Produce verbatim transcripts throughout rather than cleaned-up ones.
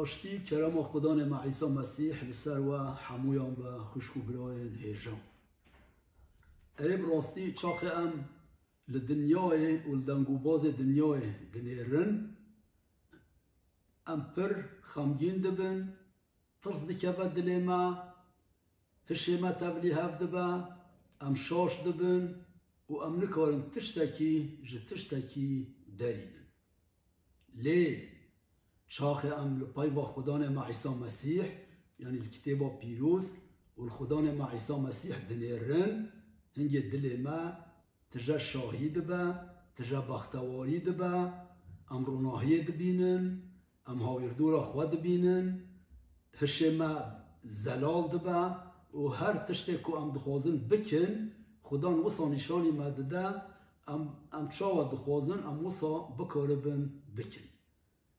Aştî û kerema Xudanê me Îsa Mesîh li ser we hemûyan be, xwişk û birayên hêja. Erê, bi rastî çaxê em li dinyayê û li dengûbazê dinyayê dinêrin, em pir xemgîn dibin, tirs dikeve dilê me, hişê me tevlî hev dibe, em şaş dibin û em nikarin tiştekî ji tiştekî derînin. Lê çaxê em li peyva Xudanê me Îsa Mesîh, yanî li Kitêba Pîroz û li Xudanê me Îsa Mesîh dinêrin, hingê dilê me tije şahî dibe, tije bextewarî dibe, em ronahiyê dibînin, em hawîrdora xwe dibînin, hişê me zelal dibe û her tiştê ku em dixwazin bikin, Xudan wisa nîşanî me dide, em, em çawa dixwazin, em wisa bikaribin bikin.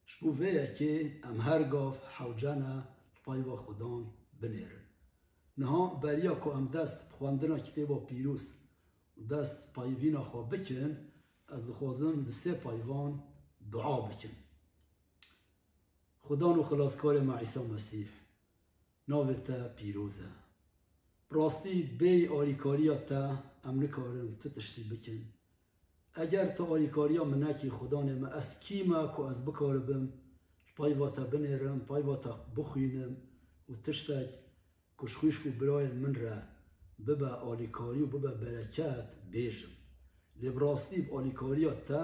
Ji bo vê yekê em her gav hewce ne li peyva Xudan binêrin. Niha beriya ku em dest bi xwendina Kitêba Pîroz û dest peyvîna xwe bikin, ez dixwazim di sê peyvan dua bikim. Xudan û Xilaskarê me Îsa Mesîh, navê te pîroz e. Bi rastî bêyî alîkariya te em nikarin tu tiştî bikin. Eger tu alîkariya min nekî, Xudanê me, ez kî me ku ez bikaribim ji peyva te binêrim, peyva te bixwînim û tiştek ku ji xwişk û birayên min re bibe alîkarî û bibe bereket bêjim. Lê bi rastî bi alîkariya te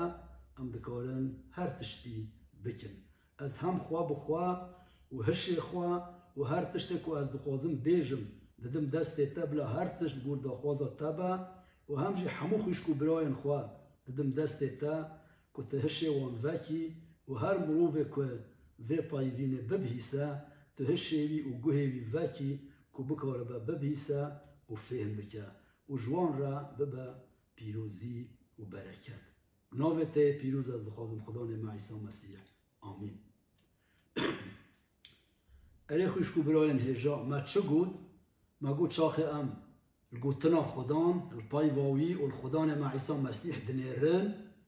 em dikarin her tiştî bikin. Ez hem xwe bi xwe û hişê xwe û her tiştê ku ez dixwazim bêjim, didim destê te, bila her tişt li gor daxwaza te be û hem jî hemû xwişk û birayên xwe didim destê te, ku tu hişê wan vekî û her mirovê ku vê peyvînê bibihîse, tu hişê wî û guhê wî vekî ku bikaribe bibihîse û fêhm bike û ji wan re bibe pîrozî û bereket. Navê te yê pîroz ez dixwazim, Xudanê me Îsa Mesîh. Amîn. Erê xwişk û birayên hêja, me çi got? Me got çaxê em li gotina Xudan, li peyva wî û li Xudanê me Îsa Mesîh dinêrin,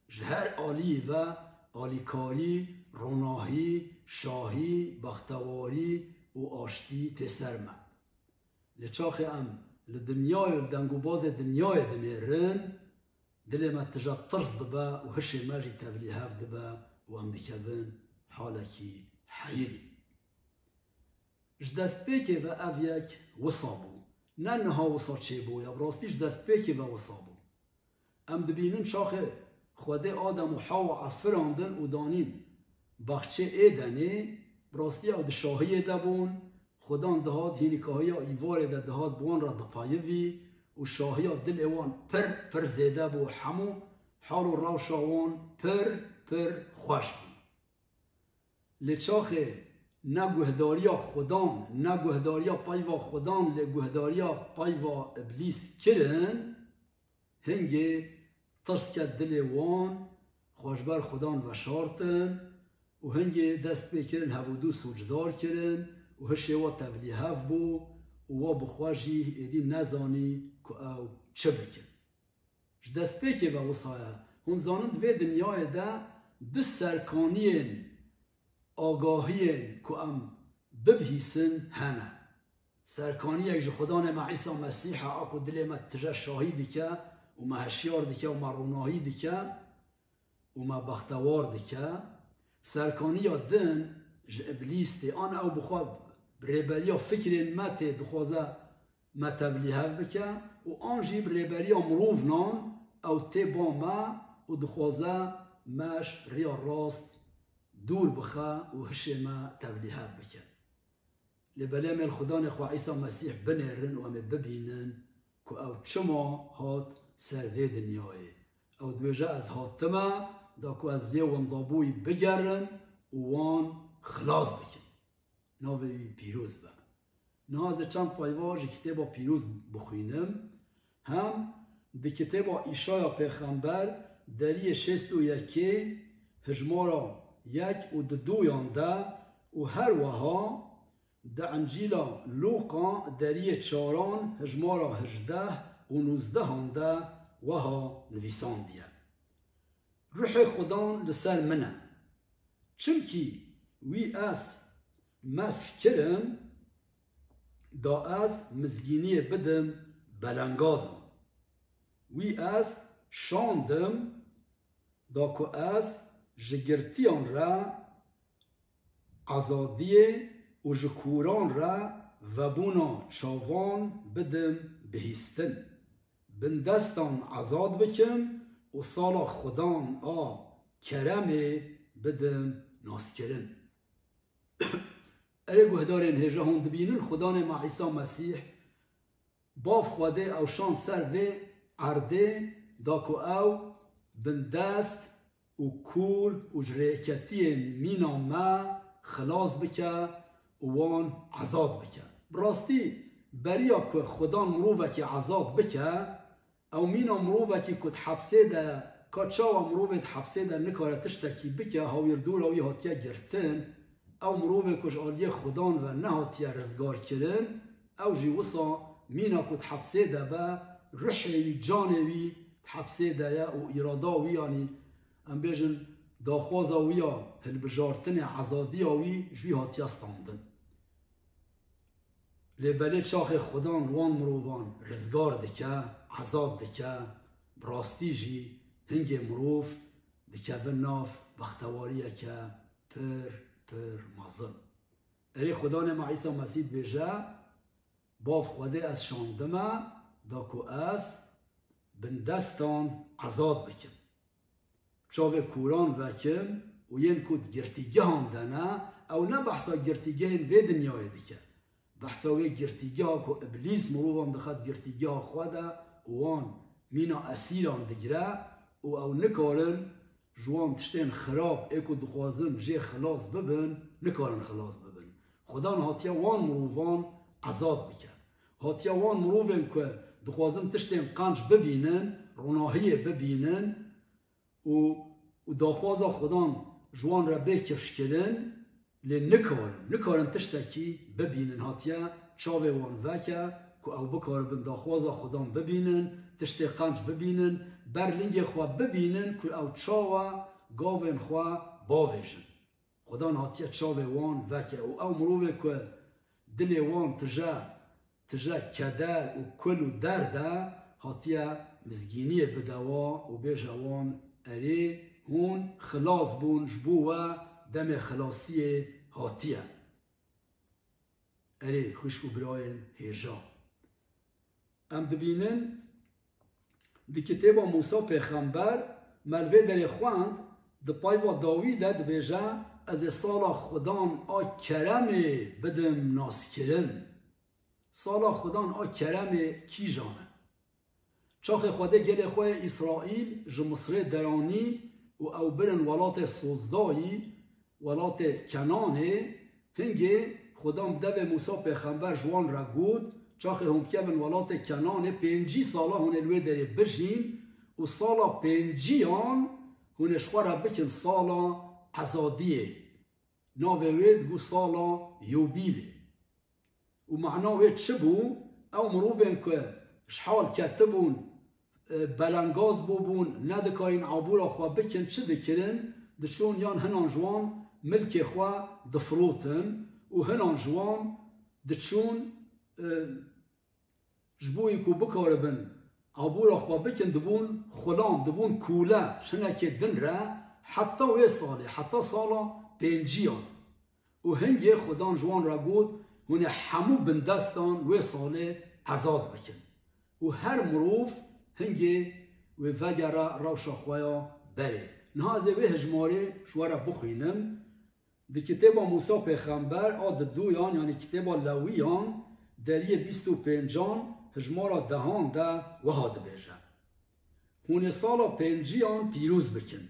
ji her aliyî ve alîkarî, ronahî, şahî, bextewarî û aştî tê ser me. Lê çaxê em li dinyayê û li dengûbazê dinyayê dinêrin, dilê me tije tirs dibe û hişê me jî tevlî hev dibe û em dikevin halekî heyirî. Ji destpêkê ve ev yek wisa bû. Ne niha wisa çêbûye, bi rastî ji destpêkê ve wisa bû. Em dibînin çaxê Xwedê Adem û Hewa efirandin û danîn baxçê Êdenê, bi rastî ew di şahiyê de bûn, Xudan dihat hînîkahiya îvarê de dihat bi wan re dipeyivî û şahiya dilê wan pir, pir zêde bû, hemû hal û rewşa wan pir, pir xweş bû. Lê çaxê ne guhdariya Xudan, ne guhdariya peyva Xudan, lê guhdariya peyva Îblîs kirin, hingê tirs ket dilê wan, xwe ji ber Xudan veşartin û hingê dest pê kirin hevûdû sûcdar kirin û hişê wa tevlîhev bû û wa bi xwe jî êdî nezanî ku ew çi bikin. Ji destpêkê ve wisa ye. Hûn zanin di vê dinyayê de du serkaniyên agahiyên ku em bibihîsin hene. Serkaniyek ji Xudanê me Îsa Mesîh e, a ku dilê me tije şahî dike û me hişyar dike û me ronahî dike û me bextewar dike. Serkaniya din ji Îblîs tê, an ew bi xwe bi rêberiya fikrên me tê, dixwaze me tevlîhev bike û an jî bi rêberiya mirovnan ew tê ba me û dixwaze me ji riya rast dûr bixe û hişê me tevlîhev bike. Lê belê em ê li Xudanê xwe Îsa Mesîh binêrin û em ê bibînin ku ew çima hat ser vê dinyayê. Ew dibêje, ez hatime da ku ez lê wendabûyî bigerim û wan xilas bikim. Navê wî pîroz be. Niha ez ê çend peyva ji Kitêba Pîroz bixwînim. Hem di Kitêba Îşaya Pêxember deriyê şêst û yekê hijmara yek û di duyan de û her weha di Encîla Lûqa deriyê çaran hijmara hejdeh û nûzdehan de weha nivîsandiye. Ruhê Xudan li ser min e. Çimkî wî ez mesh kirim, da ez mizgîniyê bidim belengazan. Wî ez şandim, da ku ez ji girtiyan re azadiyê û ji kûran re vebûna çavan bidim bihîstin. Bindestan azad bikim û sala Xudan a keremê bidim naskirin. Erê guhdarên hêja, hûn dibînin Xudanê me Îsa Mesîh, Bav Xwedê ew şand ser vê erdê, da ku ew bindest û kûr û ji rêketiyên mîna me xilas bike û wan azad bike. Bi rastî, beriya ku Xudan mirovekî azad bike, ew mîna mirovekî ku di hepsê de ye, ka çawa mirovê di hepsê de nikare tiştekî bike, hawîrdora wî hatiye girtin, ew mirovê ku ji aliyê Xudan ve nehatiye rizgarkirin, ew jî wisa mîna ku di hepsê de be, ruhê wî, canê wî di hepsê de ye û îrada wî, yanî em bêjin daxwaza wî ya hilbijartinê, ezadiya wî ji wî hatiye standin. Lê belê çaxê Xudan li wan mirovan rizgar dike, ezad dike, bi rastî jî hingê mirov dikevin nav bextewariyeke pir, pir mezin. Erê Xudanê me Îsa Mesîh dibêje, Bav Xwedê ez şandime, da ku ez bindestan ezad bikim. Çavê kûran vekim û yên ku di girtîgehan de ne, ew ne behsa girtîgehên vê dinyayê dike. Behsa wê girtîgeha ku Îblîs mirovan dixe di girtîgeha xwe de û wan mîna esîran digire û ew nikarin ji wan tiştên xirab ê ku dixwazin jê xilas bibin, nikarin xilas bibin. Xudan hatiye wan mirovan ezad bike. Hatiye wan mirovên ku dixwazin tiştên qenc bibînin, ronahiyê bibînin û, û daxwaza Xudan ji wan re bê kifşkirin, lê nikarin, nikarin tiştekî bibînin. Hatiye çavê wan veke ku ew bikaribin daxwaza Xudan bibînin, tiştê qenc bibînin, ber lingê xwe bibînin ku ew çawa gavên xwe bavêjin. Xudan hatiye çavê wan veke û ew mirovê ku dilê wan tije, tije keder û kul û derd e, hatiye mizgîniyê bide wa û bêje wan, erê, hûn xilas bûn, ji bo we demê xilasiyê hatiye. Erê, xwişk û birayên hêja. Em dibînin di kitêba Mûsa Pêxember, me li vê derê xwend, di payva dawî de dibêje, Ez ê sala Xudan a keremê bidim naskirin. Sala Xudan a keremê kîjan e? Çaxê Xwedê gelê xwe yê Îsraîl ji Misrê deranî û ew birin welatê sozdayî, welatê Kenanê, hingê Xudan bi devê Mûsa pêxember ji wan re got, Çaxê hûn bikevin welatê Kenanê, pêncî sala hûn ê li wê derê bijîn û sala pênciyan hûn ê ji xwe re bikin sala ezadiyê. Navê wê digot sala Yobîlê. Û mana wê çi bû? Ew mirovên ku ji hal ketibûn, e, belengaz bûbûn, nedikarîn abûra xwe bikin, çi dikirin? Diçûn yan hinan ji wan milkê xwe difirotin û hinan ji wan diçûn, e, ji bo ku bikaribin abûra xwe bikin, dibûn xulam, dibûn kûle, ji hinekê din re heta wê salê, heta sala pênciyan. Û hingê Xudan ji wan re got, Hûn ê hemû bindestan wê salê ezad bikin. Û her mirov hingê wê vegere rewşa xwe ya berê. Niha ez ê wê hejmarê ji we re bixwînim. Di kitêba Mûsa pêxember a di duyan, yanî kitêba Lewiyan, deriyê bîst û pêncan, hejmara dehan de wiha dibêje, Hûn ê sala pênciyan pîroz bikin.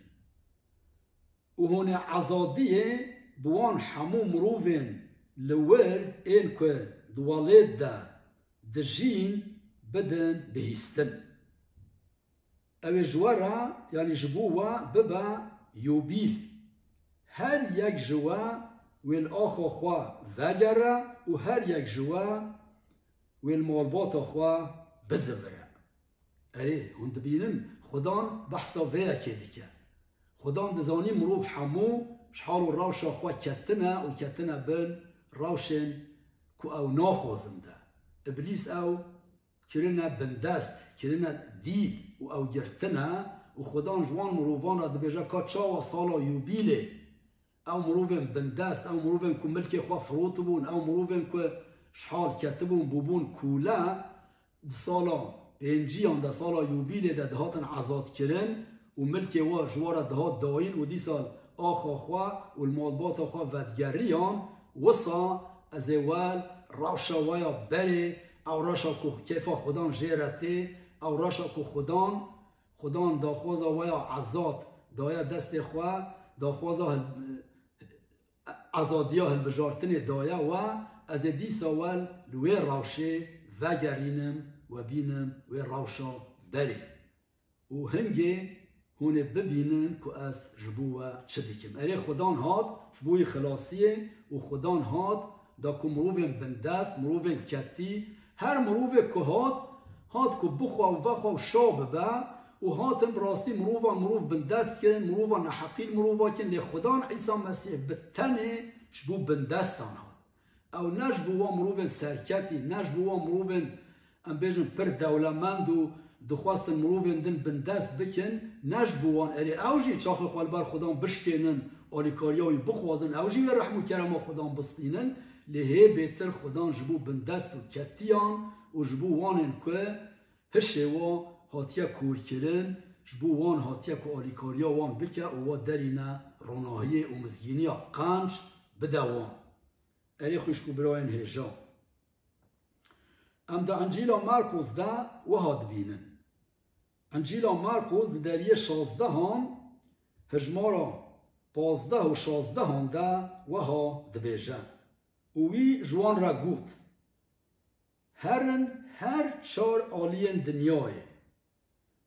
Û hûn ê ezadiyê bi wan hemû mirovên li wir ên ku di welêt de dijîn bidin bihîstin. Ew ê ji we re, yanî ji bo we bibe yobîl. Her yek ji we wê li axa xwe vegere û her yek ji we wê li malbata xwe bizivire. Erê, hûn dibînin, Xudan behsa vê yekê dike. Xudan dizanî mirov hemû ji hal û rewşa xwe ketine û ketine bin rewşên ku ew naxwazin de. Îblîs ew kirine bindest, kirine dîl û ew girtine û Xudan ji wan mirovan re dibêje ka çawa sala yûbîlê ew mirovên bindest, ew mirovên ku milkê xwe firotibûn, ew mirovên ku ji hal ketibûn, bûbûn kûle, di sala pênciyan de, sala yûbîlê de dihatin ezadkirin û milkê we ji we re dihat dayîn û dîsa axa xwe û li malbata xwe vedigeriyan, wisa ez ê wel rewşa we ya berê, ew rewşa ku kêfa Xudan jê re tê, ew rewşa ku Xudan, Xudan daxwaza we ya ezad daye destê xwe, daxwaza hil-, ezadiya hilbijartinê daye we, ez ê dîsa wel li wê rewşê vegerînim, we bînim wê rewşa berê. Û hingê hûn ê bibînin ku ez ji bo we çi dikim. Erê, Xudan hat ji bo wî xilasiyê û Xudan hat da ku mirovên bindest, mirovên ketî, her mirovê ku hat, hat ku bixwe û vexwe û şa bibe û hatin bi rastî mirovan mirov bindest kirin, mirovan neheqî li mirova kirin, lê Xudan Îsa Mesîh bi tenê ji bo bindestan hat. Ew ne ji bo wan mirovên serketî, ne ji bo wan mirovên, em bêjin, pir dewlemend û dixwestin mirovên din bindest bikin, ne ji bo wan. Erê, ew jî çaxê xwe li ber Xudan bişkênin, alîkariya wî bixwazin, ew jî wê rehm û kerema Xudan bistînin, lê hê bêtir Xudan ji bo bindest û ketiyan û ji bo wanên ku hişê wan hatiye kûrkirin, ji bo wan hatiye ku alîkariya wan bike û wa derîne ronahiyê û mizgîniya qenc bide wan. Erê xwişk û birayên hêja. Em di Encîla Marqos de wiha dibînin. Encîla Marqos di deriyê şazdehan, hijmara pazdeh û şazdehan de wiha dibêje û wî ji wan re got, Herin her çar aliyên dinyayê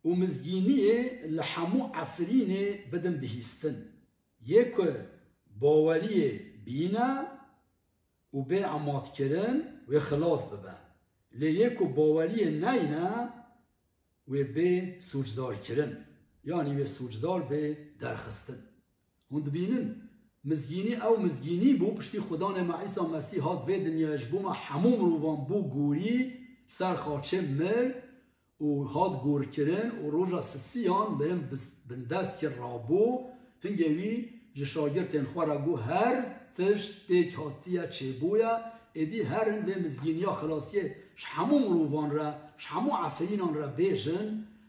û mizgîniyê li hemû Efrînê bidin bihîstin. Yê ku baweriyê bîne û bê emadkirin, wê xilas bibe. Lê yê ku baweriyê neyne, wê bê sûcdarkirin. Yanî wê sûcdar bê derxistin. Hûn dibînin, mizgînî ew mizgînî bû, piştî Xudanê me Îsa Mesîh hat vê dinyayê, ji bo me hemû mirovan bû gorî, ser xaçê mir û hat gorkirin û roja sisiyan mirin bis-, bindest kir rabû, hingê wî ji şagirtên xwe re got, her tişt pêk hatiye çêbûye, êdî herin vê mizgîniya xilasiyê ji hemû mirovan re, ji hemû Efrînan re bêjin,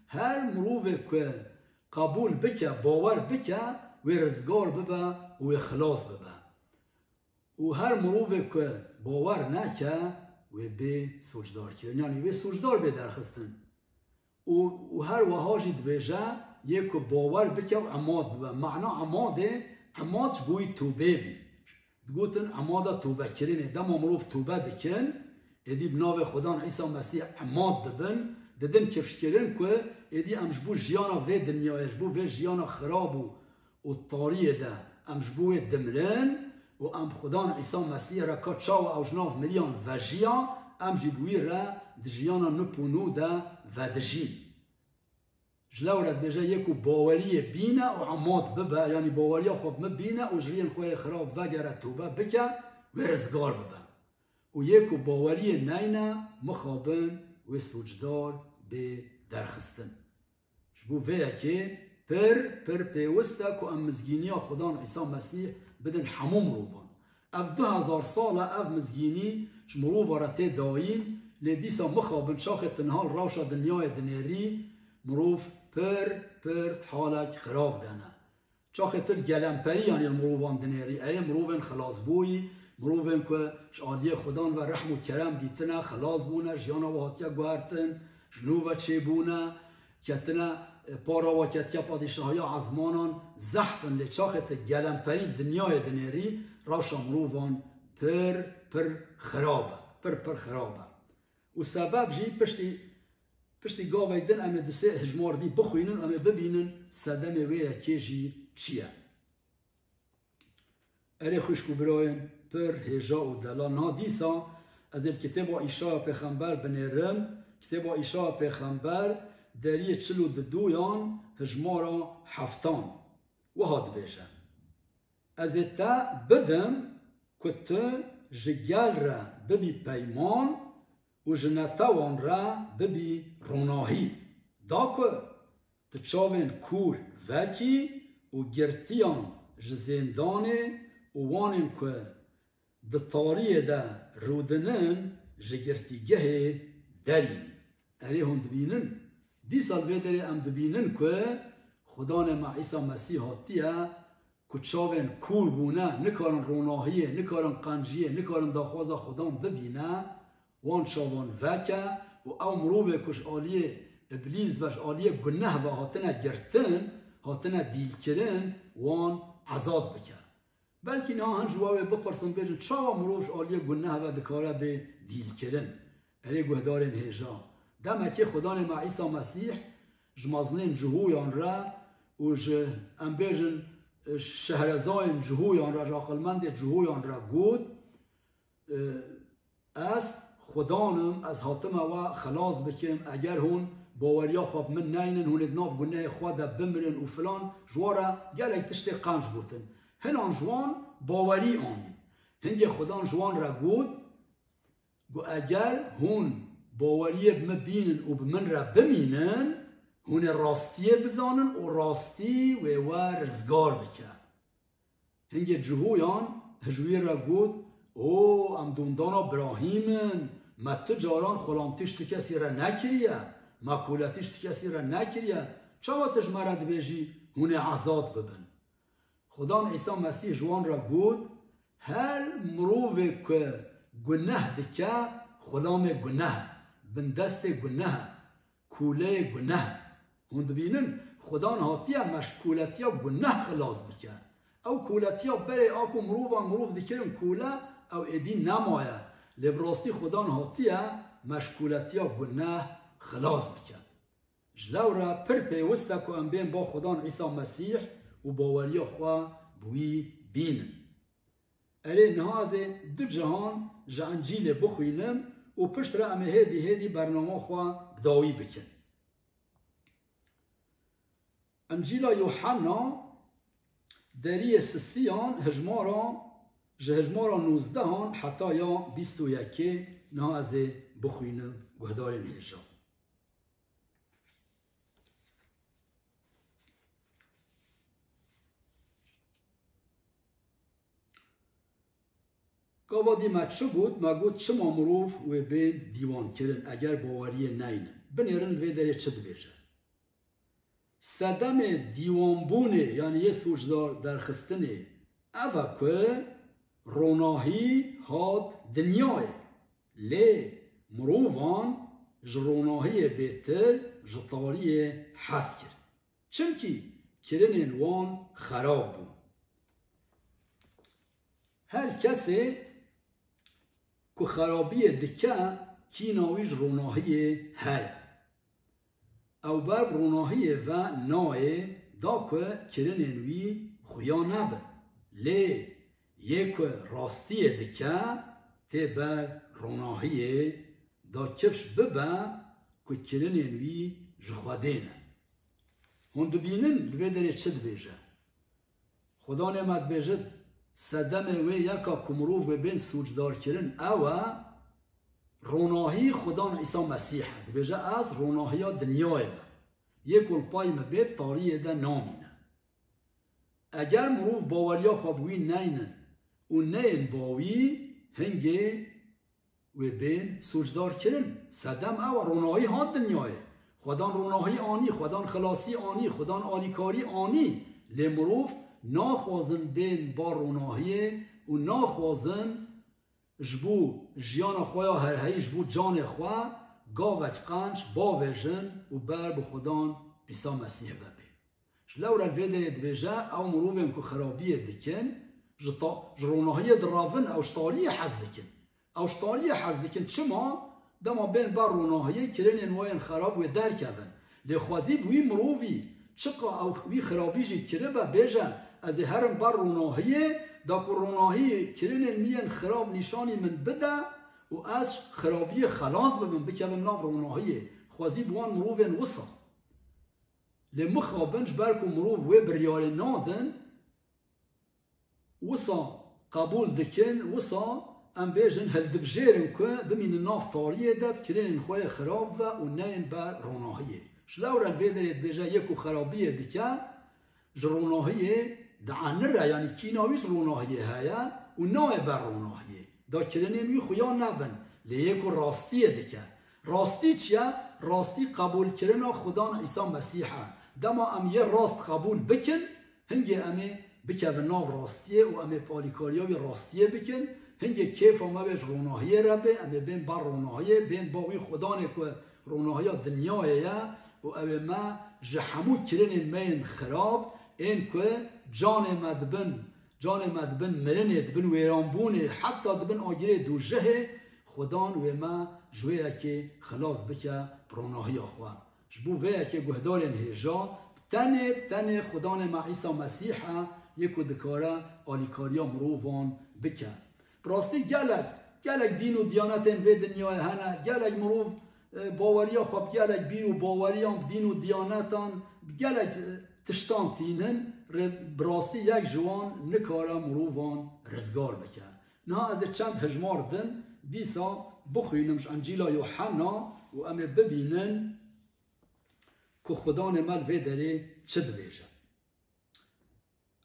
her mirovê ku qebûl bike, bawer bike, wê rizgar bibe û wê xilas bibe. Û her mirovê ku bawer neke, wê bê sûcdarkirin. Yanî wê sûcdar bê derxistin. Û, û her wiha jî dibêje, yê ku bawer bike û emad bibe. Mana emadê, emad ji bo wî tûbê bî. Digotin emada tûbekirinê. Dema mirov tûbe dikin, êdî bi navê Xudan Îsa Mesîh emad dibin, didin kifşkirin ku êdî em ji bo jiyana vê dinyayê, ji bo vê jiyana xirab û û tariyê de em ji bo wê dimirin û em Xudan Îsa Mesîhê re ka çawa ew ji nav miriyan vejiya, em jî bi wî re di jiyana nû û nû de vedijîn. Ji lewre dibêje, yê ku baweriyê bîne û emat bibe, yanî baweriya xwe bi min bîne û ji riyên xwe yê xirab vegere, tobe bike, wê rizgar bibe. Û yê ku baweriyê neyne, mixabin wê sûcdar bê derxistin. Ji bo vê yekê pir, pir pêwist e ku em mizgîniya Xudan Îsa Mesîh bidin hemû mirovan. Ev du hezar sal e ev mizgînî ji mirova re tê dayîn, lê dîsa mixabin çaxê tu niha li rewşa dinyayê dinêrî, mirov pir, pir di halek xirab de ne. Çaxê tu li gelemperî, yanî li mirovan dinêrî, erê mirovên xilasbûyî, mirovên ku ji aliyê Xudan ve rehm û kerem dîtine, xilas bûne, jiyana we hatiye guhertin, ji nû ve çêbûne, ketine, e, para we ketiye padîşahiya ezmanan, zehf in, lê çaxê tu gelemperî li dinyayê dinêrî, rewşa mirovan pir, pir xirab e, pir, pir xirab e. Û sebeb jî piştî, piştî gavek din em ê du sê hijmar dî bixwînin, em ê bibînin sedemê wê yekê jî çi ye. Erê xwişk û birayên pir hêja û delal. Niha dîsa ez ê li kitêba Îşaya Pêxember binêrim. Kitêba Îşaya Pêxember deriyê çil û duduyan hijmara heftan. Wiha dibêje, Ez ê te bidim ku tu Ji gel re bibî peyman û ji netewan re bibî ronahî. Da ku tu çavên kûr vekî û girtiyan ji zêndanê û wanên ku di tariyê de rûdinin ji girtîgehê derînî. Erê hûn dibînin. Dîsa li vê derê em dibînin ku Xudanê me Îsa Mesîh hatiye ku çavên kûr bûne, nikarin ronahiyê, nikarin qenciyê, nikarin daxwaza Xudan bibîne, wan çavan veke û ew mirovê ku ji aliyê Îblîs ve, ji aliyê guneh ve hatine girtin, hatine dîlkirin, wan ezad bike. Belkî niha hin ji we wê bipirsin, bêjin, çawa mirov ji aliyê guneh ve dikare bê dîlkirin? Erê guhdarên hêja, demekê Xudanê me Îsa Mesîh ji mezinên Cihûyan re û ji, em bêjin, şehrezayên Cihûyan re, ji aqilmendê Cihûyan re got, e, Ez Xudan im, ez hatime we xelas bikim. Eger hûn baweriya xwe bi min neynin, hûn ê di nav gunehê xwe de bimirin û filan, ji wan re gelek tiştê qenc gotin. Hinan ji wan bawerî anîn. Hingê Xudan ji wan re got, got, Eger hûn baweriyê bi min bînin û bi min re bimînin, hûn ê rastiyê bizanin û rastî wê we rizgar bike. Hingê Cihûyan ji wî re got, O, em dondana Birahîm in, me tu caran xulamtî ji tu kesî re nekiriye, me koletî ji tu kesî re nekiriye, çawa tu ji me re dibêjî, Hûn ê ezad bibin? Xudan Îsa Mesîh ji wan re got, Her mirovê ku guneh dike, xulamê guneh e, bindestê guneh e, kûleyê guneh e. Hûn dibînin, Xudan hatiye me ji kûletiya guneh xilas bike. Ew kûletiya berê a ku mirovan mirov dikirin kûle, ew êdî nemaye. Lê bi rastî Xudan hatiye me ji kûletiya guneh xilas bike. Ji lewra pir pêwist e ku em bên ba Xudan Îsa Mesîh û baweriya xwe bi wî bînin. Erê, niha ez ê du cihan ji Encîlê bixwînim û piştre em ê hêdî hêdî bernama xwe bi dawî bikin. Encîla Yuhanna, deriyê sisiyan, hejmara, ji hejmara nozdehan heta ya bîst û yekê, niha ez ê bixwînim guhdarên hêja. Gava dî me çi got? Me got, çima mirov wê bên dîwankirin eger baweriyê neynin? Binêrin vê derê çi dibêje. Sedemê dîwanbûnê, yanî yê sûcdar derxistinê, ev e ku ronahî hat dinyayê. Lê mirovan ji ronahiyê bêtir ji tariyê hez kir. Çimkî kirinên wan xerab bûn. Her kesê ku xerabiyê dike, kîna wî ji ronahiyê heye. Ew ber bi ronahiyê ve nayê, da ku kirinên wî xuya nebin. Lê yê ku rastiyê dike, tê ber ronahiyê, da kifş bibe ku kirinên wî ji Xwedê ne. Hûn dibînin li vê derê çi dibêje? Xudanê me dibêje, sedemê wê yeka ku mirov wê bên sûcdarkirin ew e, ronahî Xudan Îsa Mesîh e. Dibêje, Ez ronahiya dinyayê me. Yê ku li pay min bê tariyê de namîne. Eger mirov baweriya xwe bi wî neynin û neyên ba wî, hingê wê bên sûcdarkirin. Sedem ew e, ronahî hat dinyayê. Xwedan ronahî anî, Xwedan xilasî anî, Xwedan alîkarî anî. Lê mirov naxwazin bên ba ronahiyê û naxwazin ji bo jiyana xwe ya herheyî, ji bo canê xwe gavek qenc bavêjin û ber bi Xudan Îsa Mesîh ve bên. Ji lewra li vê derê dibêje, ew mirovên ku xerabiyê dikin, ji ta-, ji ronahiyê direvin, ew ji tariyê hez dikin. Ew ji tariyê hez dikin. Çima? Dema bên ber ronahiyê, kirinên wê yên xerab wê derkevin. Lê xwezî bi wî mirovî, çiqa ew wî xerabî jî kiribe, bêje, Ez ê herim ber ronahiyê, da ku ronahî kirinên min yên xerab nîşanî min bide û ez ji xerabiyê xelas bibim, bikevim nav ronahiyê. Xwezî bi wan mirovên wisa. Lê mixabin, ji ber ku mirov wê biryarê nadin, wisa qebûl dikin, wisa em bêjin, hildibjêrin ku bimînin nav tariyê de, bi kirinên xwe yê xirab ve û neyên ber ronahiyê. Ji lewre li vê derê dibêje, yê ku xerabiyê dike, ji ronahiyê dienire, yanî kîna wî ji ronahiyê heye û nayê ber ronahiyê. Da kirinên wî xuya nebin, lê yê ku rastiyê dike. Rastî çi ye? Rastî qebûlkirina Xudan Îsa Mesîh e. Dema em yê rast qebûl bikin, hingê em ê bikevin nav rastiyê û em ê bi alîkariya wî rastiyê bikin. Hingê kêfa me bê ji ronahiyê re bê, em ê bên ber ronahiyê, bên ba wî Xudanê ku ronahiya dinyayê ye û ew ê me ji hemû kirinên me yên xirab, ên ku canê me dibin, canê me dibin mirinê, dibin wêranbûnê, heta dibin agirê dûjehê, Xudan wê me ji wê yekê xilas bike bi ronahiya xwe. Ji bo vê yekê guhdarên hêja, bi tenê, bi tenê Xudanê me Îsa Mesîh e, yê ku dikare alîkariya mirovan bike. Bi rastî gelek, gelek dîn û diyanetên vê dinyayê hene, gelek mirov, e, baweriya xwe bi gelek bîr û baweriyan, bi dîn û diyanetan, bi gelek, e, tiştan tînin, rê bi rastî yek ji wan nikare mirovan rizgar bike. Niha ez ê çend hejmar din dîsa bixwînim ji Encîla Yûhenna û em ê bibînin ku Xudanê me li vê derê çi dibêje.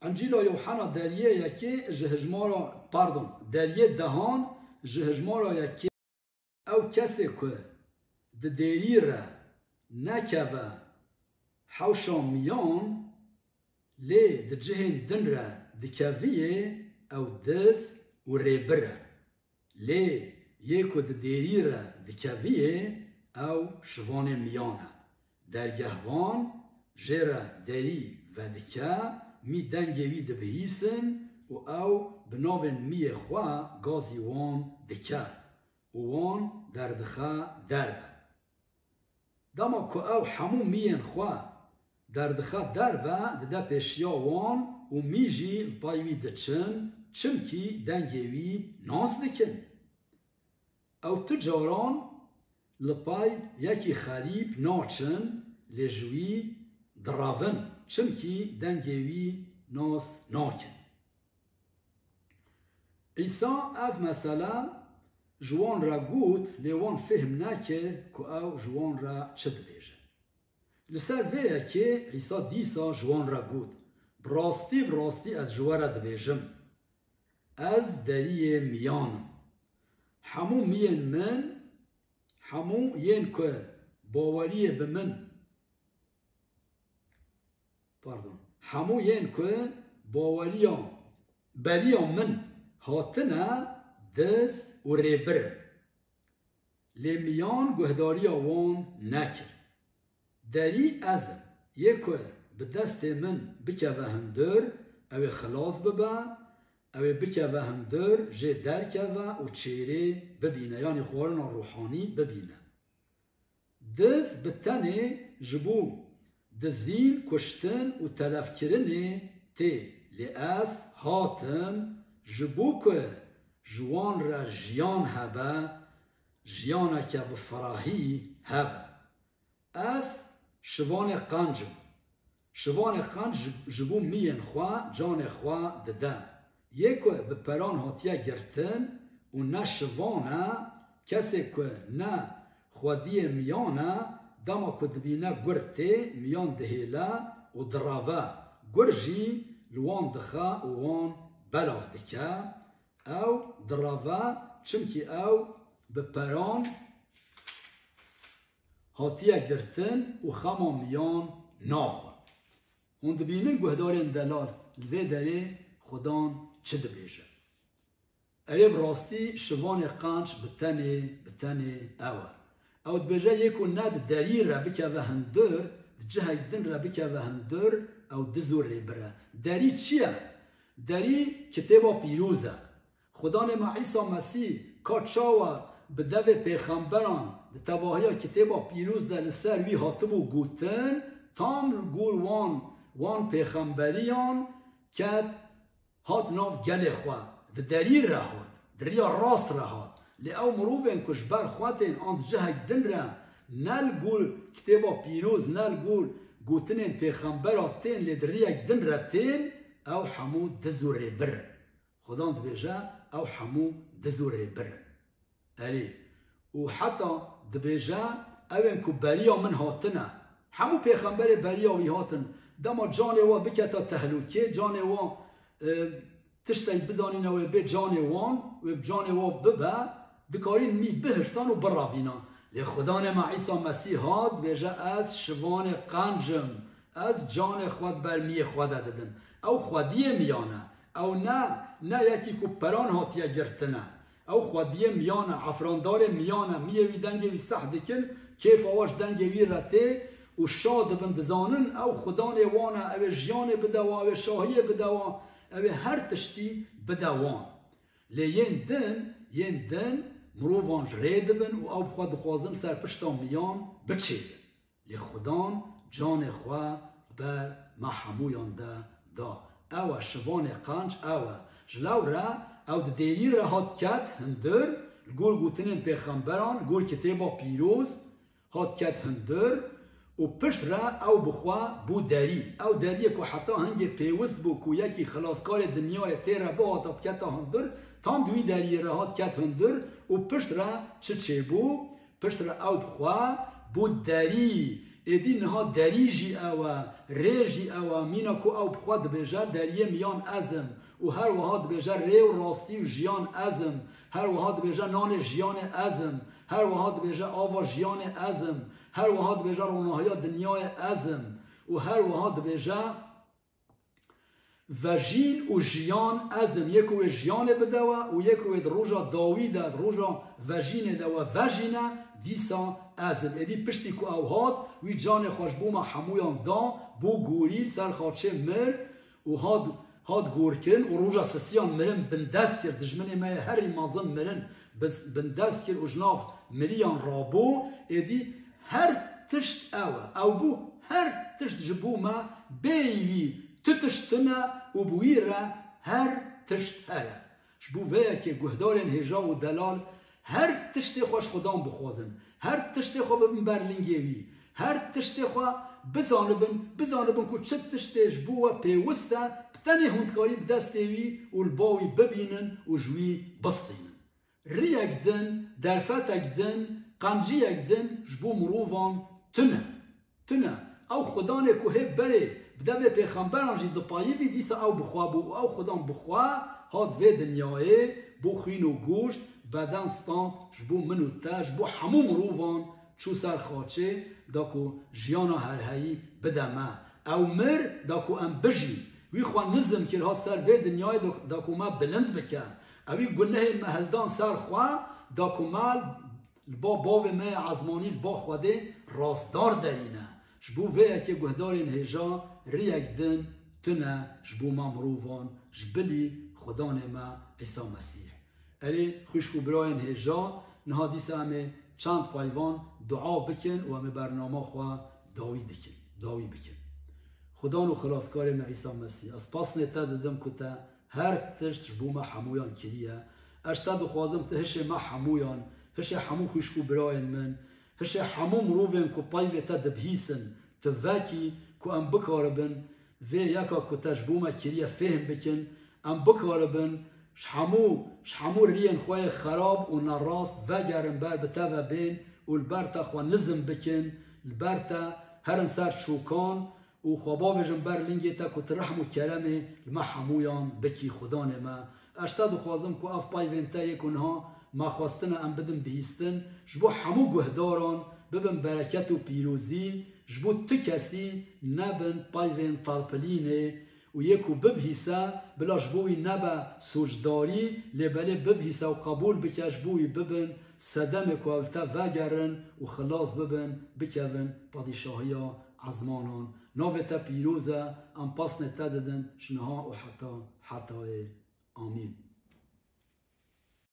Encîla Yûhenna deriyê yekê ji hejmara, pardon, deriyê dehan ji hejmara yekê. Ew kesê ku di dêrî re nekeve hewşa miyan, lê di cihên din re dikeviyê, ew diz û rêbir e. Lê yê ku di dêrî re dikeviyê, ew şivanê miyan e. Dergehvan jê re derî vedike, mî dengê wî dibihîsin û ew bi navên miyê xwe gazî wan dike û wan derdixe derve. Dema ku ew hemû miyên xwe derdixe derve, dide pêşiya wan û mî jî li pay wî diçin, çimkî dengê wî nas dikin. Ew tu caran li pay yekî xerîb naçin, lê ji wî direvin, çimkî dengê wî nas nakin. Îsa ev mesele ji wan re got, lê wan fêhm nekir ku ew ji wan re çi dibêje. Li ser vê yekê Îsa dîsa ji wan re got, bi rastî, bi rastî ez ji we re dibêjim, ez deriyê miyan im. Hemû miyên min, hemû yên ku baweriyê bi min, pardon, hemû yên ku baweriya, beriya min hatine, diz û rêbir in. Lê miyan guhdariya wan nekir. Derî ez im. Yê ku bi destê min bikeve hundir, ew ê xilas bibe, ew ê bikeve hundir, jê derkeve û çêrê bibîne, yanî xwarina ruhanî bibîne. Diz bi tenê ji bo dizîn, kuştin û telefkirinê tê, lê ez hatim ji bo ku ji wan re jiyan hebe, jiyaneke bi firahî hebe. Ez şivanê qenc im. Şivanê qenc ji, ji bo miyên xwe canê xwe dide. Yê ku bi peran hatiye girtin û ne şivan e, kesê ku ne xwediyê miyan e, dema ku dibîne gur tê, miyan dihêle û direve. Gur jî li wan dixe û wan belav dike. Ew direve, çimkî ew bi peran hatiye girtin û xema miyan naxwe. Hûn dibînin guhdarên delal li vê derê Xudan çi dibêje? Erê, bi rastî şivanê qenc bi tenê, bi tenê ew e. Ew dibêje, yê ku ne di derî re bikeve hundir, di cihek din re bikeve hundir, ew diz û rêbir e. Derî çi ye? Derî Kitêba Pîroz e. Xudanê me Îsa Mesîh ka çawa bi devê pêxemberan di tevahiya Kitêba Pîroz de li ser wî hatibû gotin, tam li gor wan, wan pêxemberiyan ket, hat nav gelê xwe, di derî re hat, di riya rast re hat. Lê ew mirovên ku ji ber xwe tên an di cihek din re, ne li gor Kitêba Pîroz, ne li gor gotinên pêxembera tên, lê di riyek din re tên, ew hemû diz û rêbir in. Xudan dibêje, ew hemû diz û rêbir in. Erê. Û heta dibêje, ew ên ku beriya min hatine. Hemû pêxemberê beriya wî hatin. Dema canê wa biketa tehlûkê, canê wa, e, tiştek bizanîne wê bê canê wan, wê bi canê wa bibe, dikarîn mî bihiştan û birevînan. Lê Xudanê me Îsa Mesîh hat, dibêje, ez şivanê qenc im. Ez canê xwe di ber miyê xwe de didim. Ew xwediyê miyan e. Ew ne, ne yekî ku peran hatiye girtine. Ew xwediyê miyan e, efrandarê miyan e. Miyê wî dengê wî seh dikin, kêfa we ji dengê wî re tê û şa dibin, dizanin ew Xudanê wan e, ew ê jiyanê bide wan, ew ê şahiyê bide wan, ew ê her tiştî bide wan. Lê yên din, yên din mirovan ji rê dibin û ew bi xwe dixwazin ser pişta miyan biçêrin. Lê Xudan canê xwe ber me hemûyan de da. Ew e şivanê qenc, ew e. Ji lewre ew di derî re hat ket hundir, li gor gotinên pêxemberan, li gor Kitêba Pîroz hat ket hundir û pişt re ew bi xwe bû derî. Ew deriyê ku heta hingê pêwist bû ku yekî xilaskarê dinyayê tê re bihata biketa hundir, tam di wî deriyê re hat ket hundir û pişt re çi çêbû? Piştre ew bi xwe bû derî. Êdî niha derî jî ew e, rê jî ew e. Mîna ku ew bi xwe dibêje, deriyê miyan ez im. Û her wiha dibêje, rê û rastî û jiyan ez im. Her wiha dibêje, nanê jiyanê ez im. Her wiha dibêje, ava jiyanê ez im. Her wiha dibêje, ronahiya dinyayê ez im. Û her wiha dibêje, Vejîn û jiyan ez im. Yê ku wê jiyanê bide we û yê ku wê di roja dawî de, di roja vejînê de we vejîne, dîsa ez im. Êdî piştî ku ew hat, wî canê xwe ji bo me hemûyan da, bû gorî, li ser xaçê mir û hat, hat gorkirin û roja sisiyan mirin bindest kir. Dijminê me yê herî mezin mirin biz-, bindest kir û ji nav miriyan rabû. Êdî her tişt ew e. Ew bû her tişt ji bo me, bêyî wî tu tişt tune û bi wî re her tişt heye. Ji bo vê yekê guhdarên hêja û delal her tiştê xwe ji Xudan bixwazin. Her tiştê xwe bibin ber lingê wî. Her tiştê xwe bizanibin, bizanibin ku çi tiştê ji bo we pêwist e, bi tenê hûn dikarî bi destê wî û li ba wî bibînin û ji wî bistînin. Riyek din, derfetek din, qenciyek din ji bo mirovan tune. Tune. Ew Xudanê ku hê berê bi devê pêxemberan jî dipayivî, dîsa ew bi xwe bû û ew Xudan bi xwe hat vê dinyayê, bû xwîn û goşt, beden stand ji bo min û te, ji bo hemû mirovan çû ser xaçê, da ku jiyana herheyî bide me. Ew mir, da ku em bijîn. Wî xwe nizm kir, hat ser vê dinyayê, da, da ku me bilind bike. Ewî gunehên me hildan ser xwe, da ku me li ba bavê me yê ezmanî, li ba Xwedê rastdar derîne. Ji bo vê yekê guhdarên hêja, riyek din tune ji bo me mirovan, ji bilî Xudanê me Îsa Mesîh. Erê, xwişk û birayên hêja, niha dîsa em ê çend payvan dua bikin û em ê bernama xwe dawî dikin, dawî bikin. Xudan û Xilaskarê me Îsa Mesîh, ez pasnê te didim ku te her tişt ji bo me hemûyan kiriye. Ez te dixwazim, tu hişê me hemûyan, hişê hemû xwişk û birayên min, hişê hemû mirovên ku peyvê te dibihîsin, tu vekî ku em bikaribin vê yeka ku te ji bo me kiriye fêhm bikin, em bikaribin ji hemû, ji hemû riyên xwe yê xerab û nerast vegerin, ber bi te ve bên û li ber te xwe nizm bikin, li ber te herin ser çokan û xwe bavêjin ber lingê te ku tu rehm û keremê li me hemûyan bikî, Xudanê me. Ez te dixwazim ku ev peyvên te yê ku niha me xwestine em bidin bihîstin, ji bo hemû guhdaran bibin bereket û pîrozî, ji bo tu kesî nebin peyvên tarpilînê û yê ku bibihîse, bila ji bo wî nebe sûcdarî, lê belê bibihîse û qebûl bike, ji bo wî bibin sedemê ku ew li te vegerin û xilas bibin, bikevin padîşahiya ezmanan. Navê te pîroz e, em pasnê te didin ji niha û heta hetayê. Amîn.